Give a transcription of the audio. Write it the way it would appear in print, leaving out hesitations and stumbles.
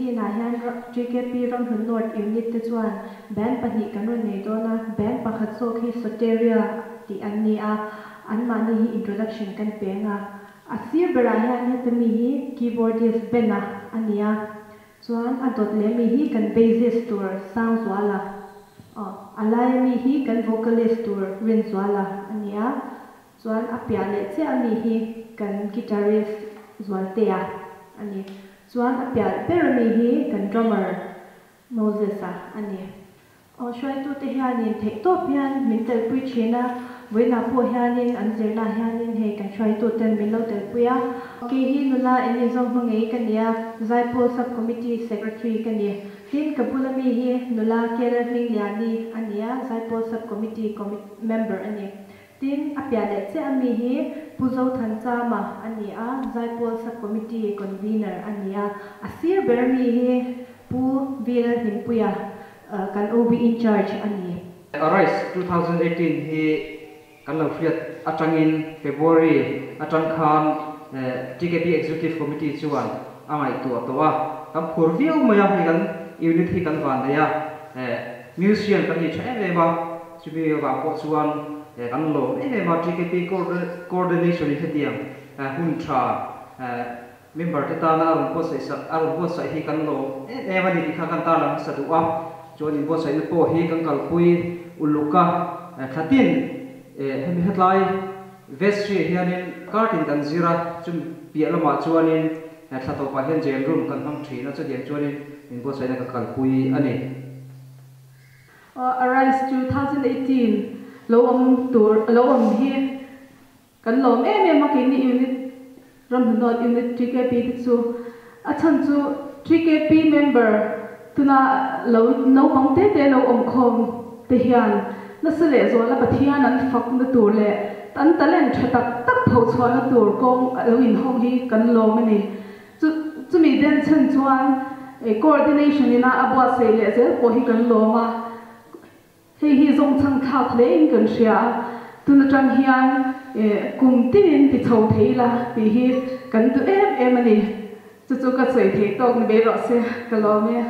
2018 ah hian TKP Ramhlun North Unit te chuan band pahnih kan rawn nei dawn a, band pakhat zawk hi Soteria tih an ni a, anmahni hi introduction kan peng a. A sir berah hian heta mi hi keyboardist Ben-a a ni a, chuan a dawt leh mi hi kan bassist tur Sangzuala, aw, a laia mi hi kan vocalist tur Rinzuala a ni a, Chuan a piah leh chiah ami hi kan guitarist Zualtea a ni. Chuan a piah ber ami hi kan drummer Moses-a a ni. Aw hruaitute hianin theihtawp hian min telpui thin a, vawiinah pawh hianin an zirnaah hianin hei kan hruaituten min lo telpui a. Kei hi nula eng zawng hma ngei ka ni a, Zaipawl Sub Committee Secretary ka ni. Tin, ka bula mi hi nula Keler Hmingliani a ni a, Zaipawl Sub Committee member a ni. Tin, a piah leh chiah ami hi Pu Zothanchama a ni a, Zaipawl Sub-Committee Convener a ni a. A sir ber ami hi Pu Viral Hlimpuia, kan OB In-charge a ni. Arise 2018 hi kan lo hriat atangin February atang khan TKP Executive Committee chuan a ngaihtuah tawh a, kan phur viau mai a, hei kan unit hi kan van nei a, musician kan nei tha em em a, Chumi avang pawh chuan kan lawm em em a, TKP Coordination in hetiang hun tha member te tana a rawn buatsaih sak a rawn buatsaih hi kan lawm em em a ni tih kha kan tarlang hmasa duh a. Chuan inbuatsaihna pawh hi kan kalpui uluk a, thlatin hemi hetlai vestry ah hianin kartin kan zir a, chumi piah lamah chuanin thla tawpah hian jail room kan hmang thin a, chutiang chuanin inbuatsaihna kan kalpui a ni. Arise 2018 lo awm tur lo awm hi kan lawm em em a, keini unit Ramhnunawn unit TKP te chu a chhan chu TKP member tuna lo naupang te te lo awm khawm te hian nasa leh zuala Pathian an fakna tur leh an talent tha tak tak phochhuahna tur kawng lo inhawng hi kan lawm a ni. Chu chumi den chhan chuan coordination ina a buatsaih leh zel pawh hi kan lawm a, hei hi zawngchhang thlak hle in kan hria a, tun atang hian kum tinin ti chho thei ila tih hi kan duh em em a ni. Chu chu ka sawi thei tawk ni bei rawh se, ka lawm e.